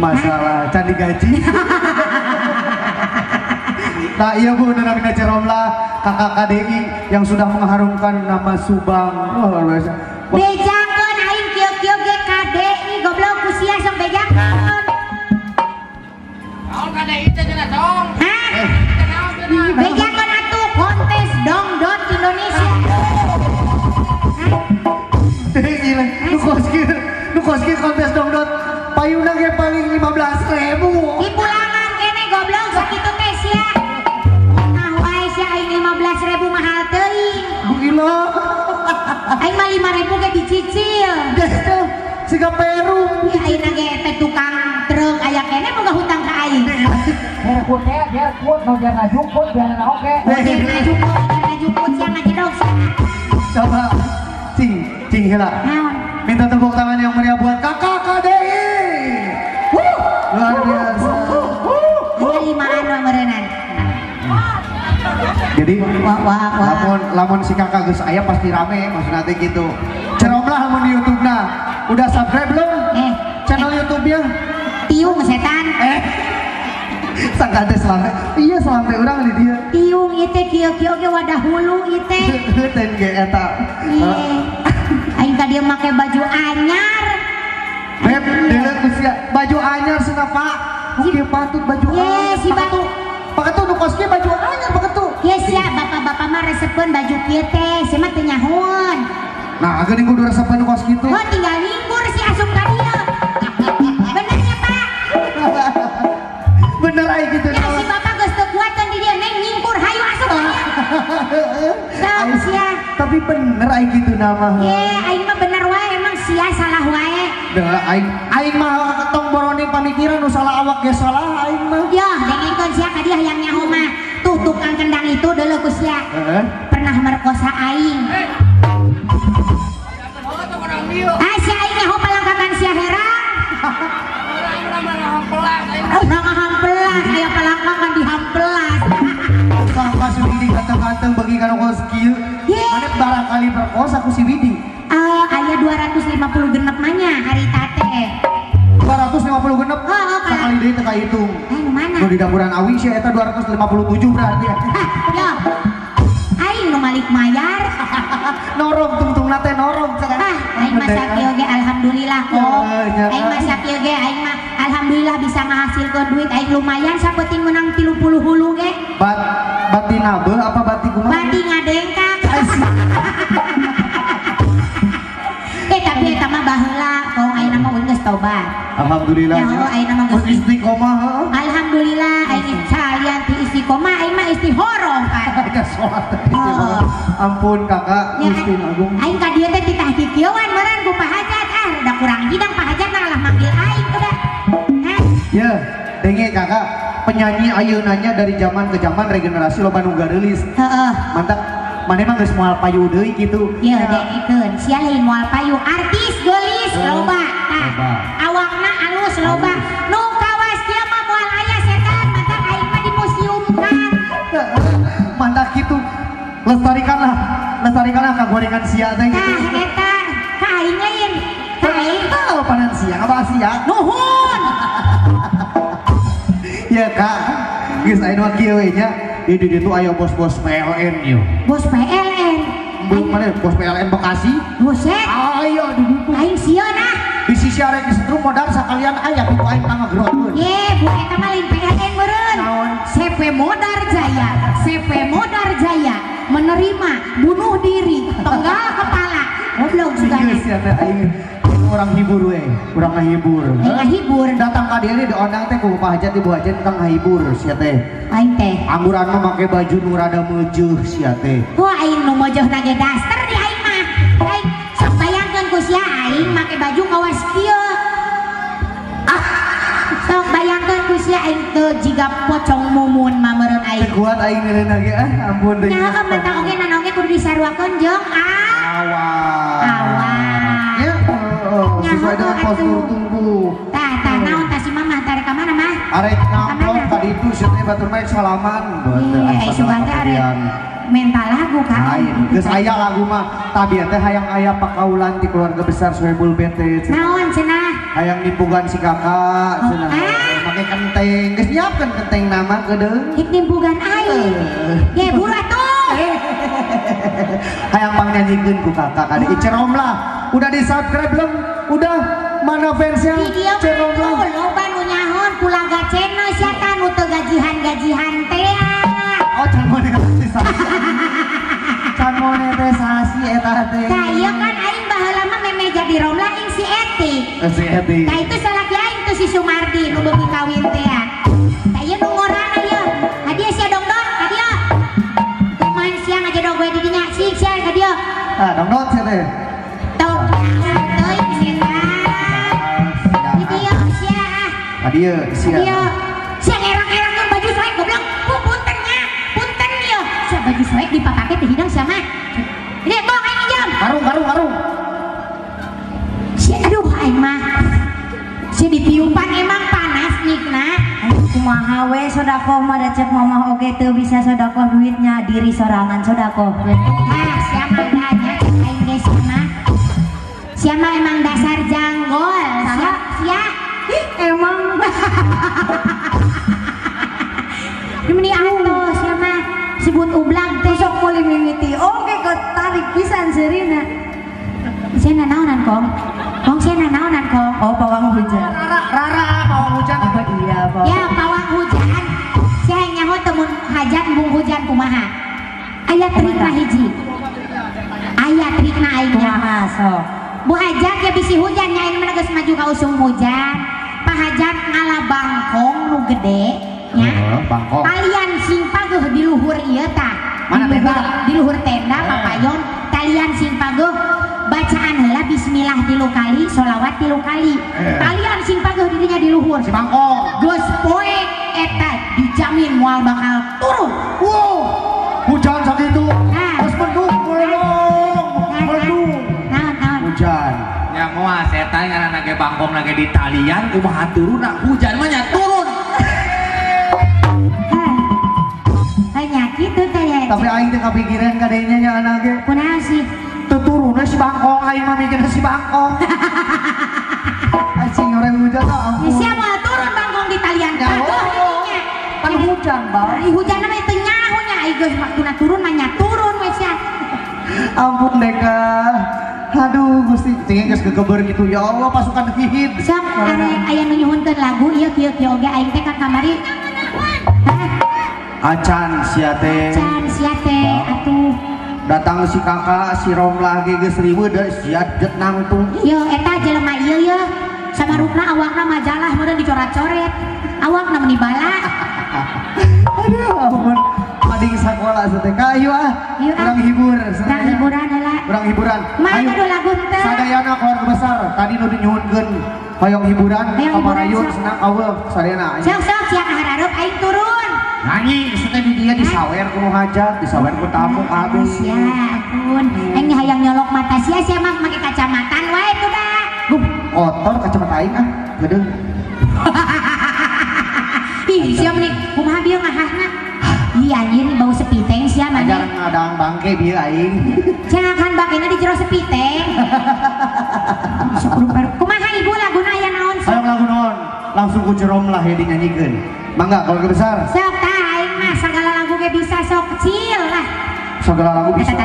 Masalah candi gaji. Nah iya Bu, namanya Ce Romlah, kakak KDI yang sudah mengharumkan nama Subang. Wah, luar biasa. Bejakeun aing kieu-kieu ge KDI goblok ku sia sok bejakeun. Naon KDI teh cenah dong? Hah? Bejakeun atuh kontes dongdot Indonesia. Gila, nu kos kieu kontes dongdot. Payuna ge paling 15.000. Di pulangan kene goblok sakitu teh sia. Nah wae sia aing 15.000 mahal teuing. Gila. Aing mah 5.000 ge dicicil. Geus siga peru. Ya ayeuna ge teh tukang truk aya kene boga hutang ka aing. Biar kuat teh, biar kuat no biar ngajukut, biar oke. Biar ngajukut, biar ngajukut sia ngajedog sia. Coba cing, cing heula. Naon? Minta tepuk tangan yang meriah buat kakak KDI. Luar biasa. Limaan meureunan. Jadi lamun si kakak geus aya pasti rame maksudna teh gitu. Ce Romlah lamun di YouTube-na. Udah subscribe belum? Channel YouTube-nya? Tiung setan. Sangka teh selame. Iya selame urang di dieu. Tiung ieu teh kieu-kieu ge wadah hulu ieu teh. Teh ge eta. Aing ka dieu make baju anyar. Beb, deuleu ku sia baju anyar cenah Pak. Nu kieu patut baju anyar. Ye, si batu. Pak Ketu nu kos kieu baju anyar Pak Ketu. Ye sia bapak-bapak mah resepeun baju kieu teh, sia mah teu nyahoeun. Nah, geuning kudu resepeun nu kos kitu. Oh, tinggal nyingkur si asup ka dieu. Bener nya, Pak? Bener ai kitu. Ya si bapak geus teu kuateun di dieu neng nyingkur hayu asup ka dieu. Sok sia. Tapi bener ai kitu nama. Ye, aing mah bener wae emang sia salah wae. Dah aing aing mah ketong boroning pamikiran nu salah awak ge salah aing mah. Yo, dengengkeun sia ka dieu hayang nyaho mah. Tuh tukang kendang itu deuleu ku sia. Pernah merkosa aing. Ah sia aing nyaho palangkakan sia herang. Urang hampelas, aya palangkakan dihampelas. Sangka si Widi ganteng-ganteng bagi kana kos kieu. Mane barangkali perkosa ku si Widi. Aya 250 genep mah nya harita teh. 250 genep? Heeh, sakali deui teh kahitung. Nu mana? Nu di dapuran awi sia eta 257 berarti ya. Hah, yo. Aing nu malik mayar. Norong tungtungna teh norong cenah. Ah, aing mah sakieu ge alhamdulillah kok. Aing mah sakieu ge aing mah alhamdulillah bisa ngahasilkeun duit aing lumayan sapenting menang 30 hulu ge. Bati nabe apa bati kumaha? Bati ngadengkak. Tapi eta mah baheula, kong ayeuna mah geus tobat. Alhamdulillah. Ya ayeuna mah geus istiqomah heuh. Alhamdulillah aing salian ti istiqomah aing mah istihoroh kan. Salat. Ampun kakak, Gusti Agung. Aing ka dieu teh titah kikieuan meureun ku Pak Hajat. Ah, udah kurang hidang Pak Hajat lah manggil aing udah. Hah? Ya, denge kakak, penyanyi ayeuna nya dari zaman ke zaman regenerasi loba nu gareulis. Heeh. Mantap. Mana emang geus moal payu deui kitu. Ye, dengekeun. Sia lain moal payu, artis geulis loba tah. Awakna alus loba. Nu kawas kieu mah moal aya setan, mantap aing mah dimuseumkan. Mantap kitu. Lestarikanlah, lestarikanlah kagorengan sia teh kitu. Tah eta, ka aing lain. Ka aing tah panan sia, ngabahas sia. Nuhun. Ya Kak, geus aya nu kieu we nya. Di ditu aya bos-bos PLN ieu. Bos PLN. Mana bos PLN Bekasi? Buset. Ayo di ditu. Aing sieun ah. Di sisi arek disetrum modal sakalian aya ku aing pangagerokeun. Ye, bu eta mah lain PLN meureun. Naon? CV Modar Jaya, CV Modar Jaya menerima bunuh diri, penggal kepala. Goblok sugana. Geus ya teh aing orang hiburan. ngahibur we, urang ngahibur. Ngahibur. Datang ka dieu diondang teh ku Pak Hajat Ibu Hajat tentang ngahibur sia teh. Aing teh. Angguran mah make baju nu rada meujeuf sia teh. Wah aing nu meujeuf na ge daster di aing mah. Aing sok bayangkeun ku sia aing make baju kawas kieu. Ah, sok bayangkeun ku sia aing teu jiga pocong mumun mah meureun aing. Teu kuat aing meureun ge ah ampun deui. Nya mentang oge naon ge kudu disaruakeun jeung awak. Awak. Ya, sesuai dengan postur tubuh. Tah, tah naon tah si mamah tarik ka mana mah? Arek ngamplop tadi itu sia teh batur mah salaman. Iya, sugan teh arek mental lagu ka. Lain, geus aya lagu mah. Tabi teh hayang aya pakaulan ti keluarga besar Sohibul Bete. Naon cenah? Hayang nimpugan si kakak cenah. Make kenteng, geus nyiapkeun kenteng nama geudeung. Hik nimpugan aing. Ye buru atuh. Hayang pang nyanyikeun ku kakak kade Cerom lah. Udah di subscribe belum? Udah mana fansnya? Cerom lah. Loba nu nyahon kulaga channel sia tah nu teu gajihan-gajihan teh. Oh can monetisasi. Can monetisasi eta teh. Tah ieu kan aing baheula mah meme jadi Romlah aing si Eti. Si Eti. Tah itu salaki aing tuh si Sumardi nu beuki kawin teh. Tah ieu nu ngorana ieu. Hadieu sia dongdot ka dieu. Kumaha sia ngajedog we di dinya sing sia ka dieu. Ah dongdot sia teh. Tong teuing setan. Di dieu sia. Ka dieu sia. Ka dieu. Sia ngerang-ngerangkeun baju soek goblok. Punten nya. Punten ieu. Sia baju soek dipapake teh hidang sia mah. Ini tong aing jam. Karung karung karung. Sia aduh aing mah. Sia ditiupan emang panas nikna. Kumaha we sodakoh mah da cek mamah oge teu bisa sodakoh duitnya diri sorangan sodakoh. Ah sia mah nya aing ge sia mah. Sia mah emang dasar janggol. Sia sia. Ih emang. Meni atuh sia mah sebut ublang teh. Sok meuli mimiti oge ketarik pisan seurina. Sia nanaonan kong? Kong sia nanaonan kong? Oh pawang hujan. Rara, Rara pawang hujan. Oh iya pawang. Ya pawang hujan. Sia nyaho teu mun hajat embung hujan kumaha? Aya trikna hiji. Aya trikna aing kumaha sok. Bu hajat ya bisi hujan nya aing mah geus maju ka usum hujan. Pak hajat ngala bangkong nu gede nya. Bangkong. Talian sing pageuh di luhur ieu tah. Mana tenda? Di luhur tenda papayon talian sing pageuh bacaan heula bismillah 3 kali, sholawat 3 kali. Talian sing pageuh dirinya di luhur. Si bangkong. Geus poe eta dijamin moal bakal turun. Wow, hujan sakitu. Geus mendung bolong, mendung. Naon naon. Hujan. Ya moal setan ngaranna ge bangkong lagi di talian kumaha turunna hujan mah nya turun. Hanya kitu teh ya. Tapi aing teh kapikiran kadenya nya anak ge. Kunaon sih? Turunnya si bangkong, aing mah mikirnya si bangkong. Anjing orang hujan tah ampun. Siapa turun bangkong di talian pageuh dinya. Pan hujan, Bang. Ai hujan mah teu nyaho nya ai geus waktuna turun mah nya turun we sia. Ampun deka. Aduh Gusti, cing geus gegeber kitu ya Allah pasukan hihid. Sok arek aya nu nyuhunkeun lagu ieu kieu kieu oge aing teh ka kamari. Acan sia teh. Acan sia teh atuh. Datang si kakak si Romlah ge geus riweuh deui sia jet nangtung. Yo eta jelema ieu ye samarupna awakna majalah meureun dicoret-coret. Awakna meni bala. Aduh ampun. Mading sakola teh ka ayo ah. Urang hibur. Urang hiburan heula. Urang hiburan. Mana atuh lagu teh? Sadayana keluarga besar tadi nu dinyuhunkeun hoyong hiburan kamarayun senang eueuh sadayana. Sok sok sia kahareup aing turun. Nyanyi teh di dia disawer ku nu hajat, disawer ku tamu kabeh. Sia ampun. Aing hayang nyolok mata sia sia mah make kacamatan wae tuh dah. Guh, kotor kacamata aing ah, geudeung. Ih, sia meni kumaha bieu ngahahna? Ih anjir bau sepiteng sia mah. Ajar ngadang bangke bieu aing. Jangan bangkena di jero sepiteng. Kumaha ibu laguna aya naon? Hayang lagu naon? Langsung ku Cerom lah ya dinyanyikeun. Mangga keluarga besar. Sok tah aing mah segala lagu ge bisa sok kecil lah. Segala lagu bisa.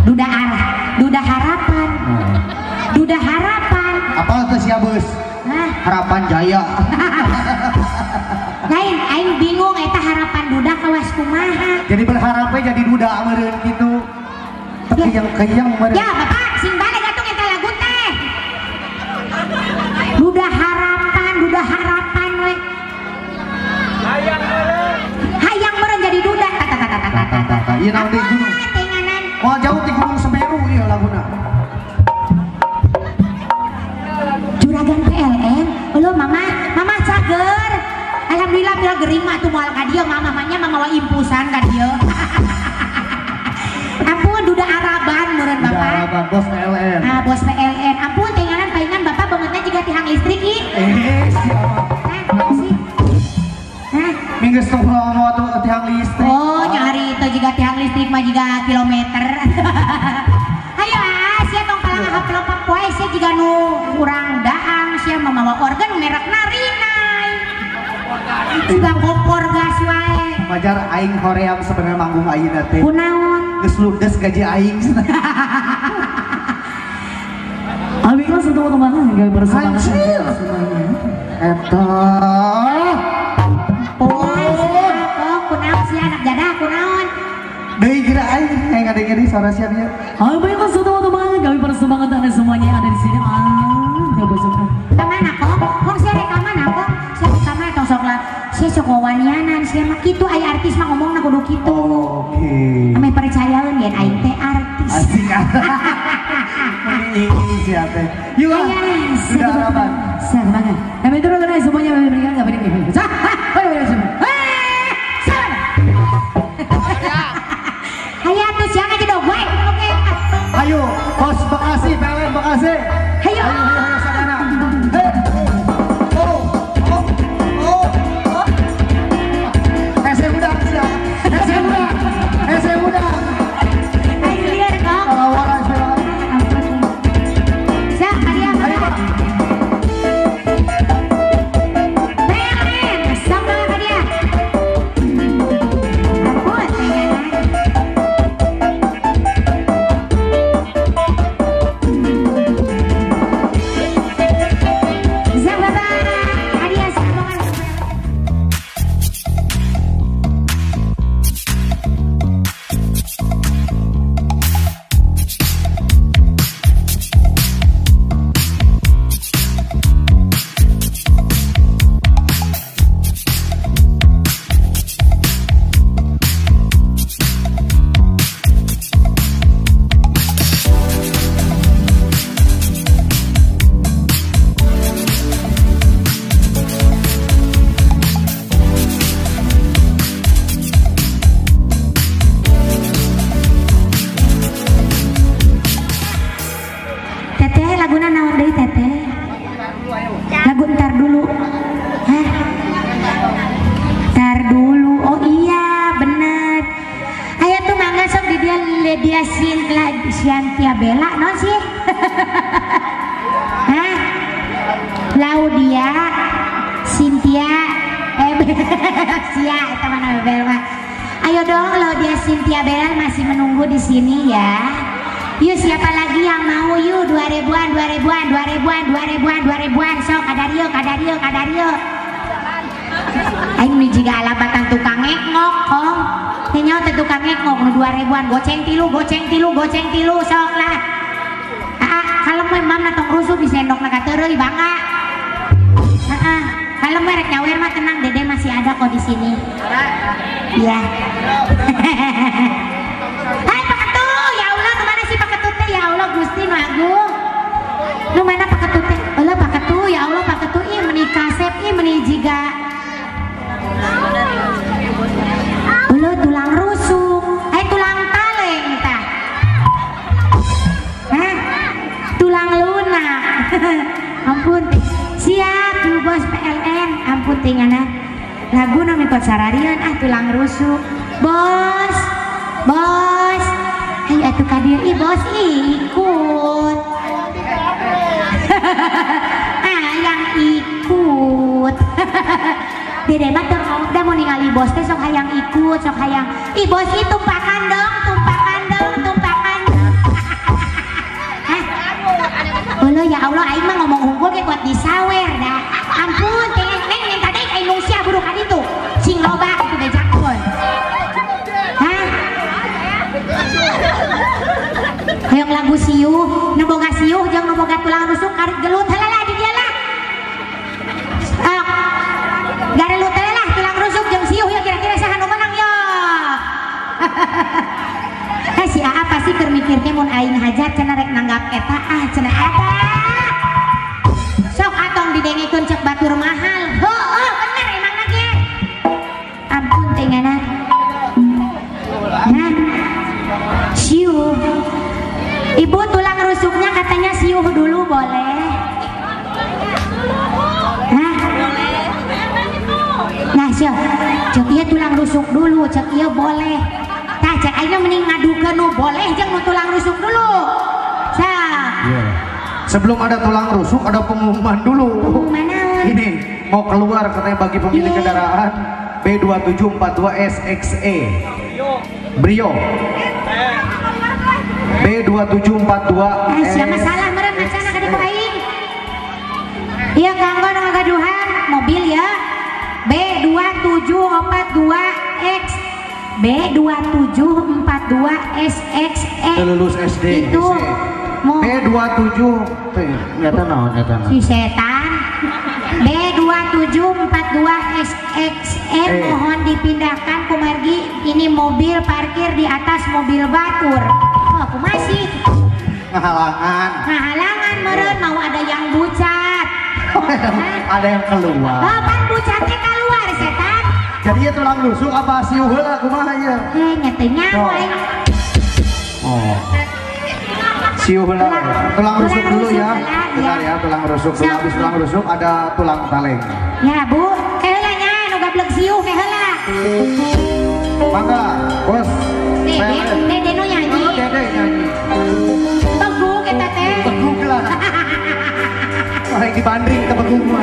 Duda arah, duda harapan. Duda harapan. Apa tuh sia beus? Harapan Jaya. Lain aing bingung eta harapan duda kawas kumaha. Jadi berharapnya jadi duda meureun kitu. Kayang kemarin. Ya bapak sing balik atuh eta lagu teh. Duda harapan we. Hayang meureun jadi duda. Tah. Ieu naon di gunung? Moal jauh di Gunung Semeru ieu laguna. Juragan PLN, halo mama, mama cager. Alhamdulillah bila gering mah tuh moal ka dieu mama mah nya mamawa impusan ka dieu. Ampun duda Araban meureun bapak. Duda Araban bos PLN. Ah bos PLN. Ampun tenganan palingan bapak bangetna jiga tihang listrik ih. Siapa? Nah, sih. Hah? Minggu setengah mau tuh tihang listrik. Oh, nyari itu jiga tihang listrik mah jiga kilometer. Ayo ah, sia tong kalah ngahaplok poe sia jiga nu kurang daang sia mamawa organ merek narinai. Juga kompor gas wae. Wajar aing hoream sebenarnya manggung ayeuna teh. Kunaon? Geus ludes gaji aing. Abi kelas untuk teman-teman enggak bersemangat semuanya. Eta. Oh, kunaon sia anak jadah kunaon? Deui geura aing hayang ngadenge deui suara sia bieu. Abi kelas untuk teman-teman kami bersemangat anda semuanya yang ada di sini. Ah, enggak bersemangat. Ka mana kok? Kok sia rek ka mana kok? Sia rek ka mana tong sok lah. Sia sok wawanianan sia mah kitu aya artis mah ngomongna kudu kitu. Oke. Ame percayaeun yen aing teh artis. Asik. Ini sia teh. Yuk. Sudah harapan. Semangat. Kami turun semuanya berikan enggak beri. Ayo tuh siang aja dong, gue. Oke. Ayo, bos Bekasi, PLN Bekasi. Ayo. Ayo, sadana. Hey. Oh, oh, oh, oh. Hese muda, siap. Hese muda. Hese muda. Ayo liar kok. Lawaran siap. Siap, kalian. Ayo, Pak. PLN, sama dia. Ampun, Cynthia Bella non sih? Hah? Claudia Cynthia Sia eta mana Bella. Ayo dong Claudia Cynthia Bella masih menunggu di sini ya. Yuk siapa lagi yang mau yuk 2000-an 2000-an 2000-an 2000-an 2000-an sok kadario kadario kadario. Aing nu jiga alabatan tukang ngekngok kong. Teh nyaho teh tukang ngekngok nu 2000-an goceng tilu goceng tilu goceng tilu sok lah. Kalau we mamna tong rusuh di sendokna ka teureui bangga. Heeh. Kalau we rek nyawer mah tenang Dede masih ada kok di sini. Iya. Hai Pak Ketu, ya Allah nu mana sih Pak Ketu teh ya Allah Gusti nu agung. Nu mana Pak Ketu teh? Allah Pak Ketu ya Allah Pak Ketu ih meni kasep ih meni jiga. Ulo tulang rusuk, tulang taleng tah. Hah? Tulang lunak. Ampun teh. Siap tuh bos PLN, ampun tingana. Lagu nami kot sararian ah tulang rusuk. Bos. Bos. Ayo atuh ka dieu ih bos ih ikut. Ah yang ikut. Dede mah teu udah mau ningali bos teh sok hayang ikut, sok hayang. Ih bos ih tumpakan dong, tumpakan dong, tumpakan. Hah? Allah ya Allah aing mah ngomong unggul ge kuat disawer dah. Ampun, teh neng minta deui aing nu sia buru ka ditu. Sing loba kitu bejakeun. Hah? ku siuh, nu boga siuh jeung nu boga tulang rusuk karek gelut heula lah di dieu lah. Garelut heula lah tulang rusuk jeung siuh ya kira-kira saha nu menang ya. Si Aa pasti keur mikir teh mun aing hajat cenah rek nanggap eta ah cenah ada. Sok atong didengekeun cek batur mahal. Heueuh bener emangna ge. Ampun teh ngana. Nah, siuh. Ibu tulang rusuknya katanya siuh dulu boleh. Nah, nah siuh. Cek ieu tulang rusuk dulu, cek ieu boleh. Tah cek ayeuna mending ngadukeun nu boleh jeung nu tulang rusuk dulu. Sa. Yeah. Sebelum ada tulang rusuk ada pengumuman dulu. Pengumuman naon? Ini mau keluar katanya bagi pemilik kendaraan B2742 SXE. Brio. B2742. Siapa salah meureun macana ka ditu aing. Ieu kanggo nu ngagaduhan mobil ya. B2742X B2742 SXE. Lulus SD. Itu mau B27 nyata naon nyata naon. Si setan. B2742 SXE mohon dipindahkan kumargi ini mobil parkir di atas mobil batur. Oh, aku masih ngahalangan. Ngahalangan meureun mau ada yang bucat. Ada yang keluar. Oh, pan bucatnya keluar setan. Jadi ya tulang rusuk apa siuh heula kumaha ieu? Nya teu nyaho aing. Oh. Siuh heula. Tulang rusuk dulu ya. Bentar ya, tulang rusuk dulu. Habis tulang rusuk ada tulang taleng. Ya, Bu. Heula nya nu gablek siuh ke heula. Mangga, Bos. Dede nu nyanyi. Dede nyanyi. Teguk eta teh. Teguk lah. Orang dibanding ke teguk mah.